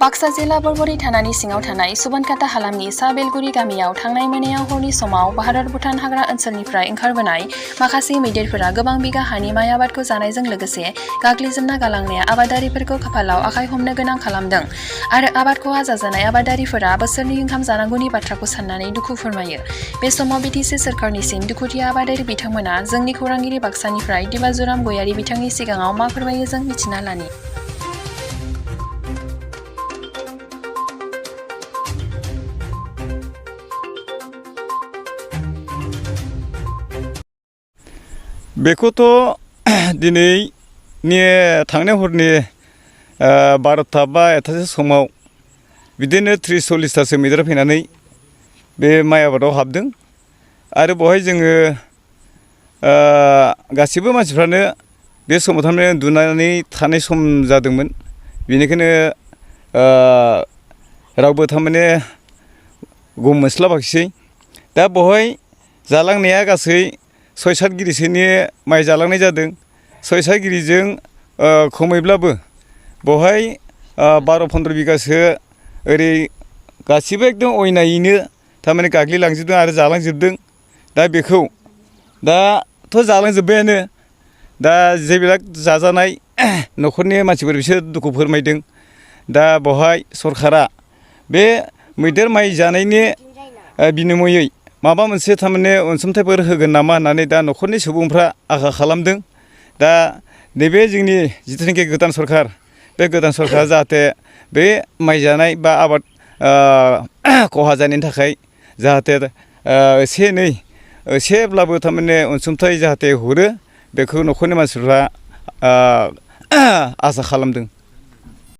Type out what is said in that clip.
बाक्सा जिल्ला बरबरी थानानि सिङाव थानाय सुबनखाता हालामनि सा बेलगुरि गामियाव थांनाय मोनायाव हरनि समाव भारत भुटान हाग्रा ओनसोलनिफ्राय ओंखारबोनाय माखासे मैदेरफोरा गोबां बिगा हानि माइ आबादखौ जानायजों लोगोसे गाग्लिजोबना गालांनाया आबादारिफोरखौ खाफालाव आखाइ हमनो गोनां खालामदों आरो आबाद खहा जाजानाय आबादारिफोरा बोसोरनि ओंखाम जानांगौनि बाथ्राखौ साननानै दुखु फोरमायो। बे समाव बिटिसि सोरखारनिसिम दुखुथिया आबादारि बिथांमोना जोंनि खौरांगिरि बाक्सानिफ्राय दिबाजुराम गयारि बिथांनि सिगाङाव मा फोरमायो जों मिथिना लानि। बेखौथ' दिनैनि थांनाय हरनि 12टा बा 1टासो समाव बिदिनो 30-40टासो मैदेरा फैनानै बे माइ आबादाव हाबदों आरो बेवहाय जोङो गासिबो मानसिफ्रानो बे समाव थारमाने उन्दुनानै थानाय सम जादोंमोन। बेनिखायनो रावबो थारमाने गम मोनस्लाबाखिसै। दा बेवहाय जालांनाया गासै 6-7 गिरिसोनि माइ जालांनाय जादों। 6-7 गिरिजों खमैब्लाबो बेवहाय 12-15 बिगासो ओरै गासिबो एकदम अयनायैनो थारमाने गाग्लिलांजोबदों आरो जालांजोबदों। दा बेखौ दाथ' जालांजोब्बायानो। दा जेবিলাক जाजानाय न'खरनि मानसिफोर बिसोर दुखु फोरमायदों। दा बेवहाय सरखारा बे मैदेर माइ जानायनि बिनिमयै माबा मोनसे थारमाने अनसुंथाइफोर होगोन नामा होननानै दा न'खरनि सुबुंफ्रा आसा खालामदों। दा नैबे जोंनि जिथुनाखि गोदान सरखार, बे गोदान सरखारा जाहाथे बे माइ जानाय बा आबाद खहा जानायनि थाखाय जाहाथे एसेब्लाबो थारमाने अनसुंथाइ जाहाथे हरो, बेखौ न'खरनि मानसिफ्रा आसा खालामदों।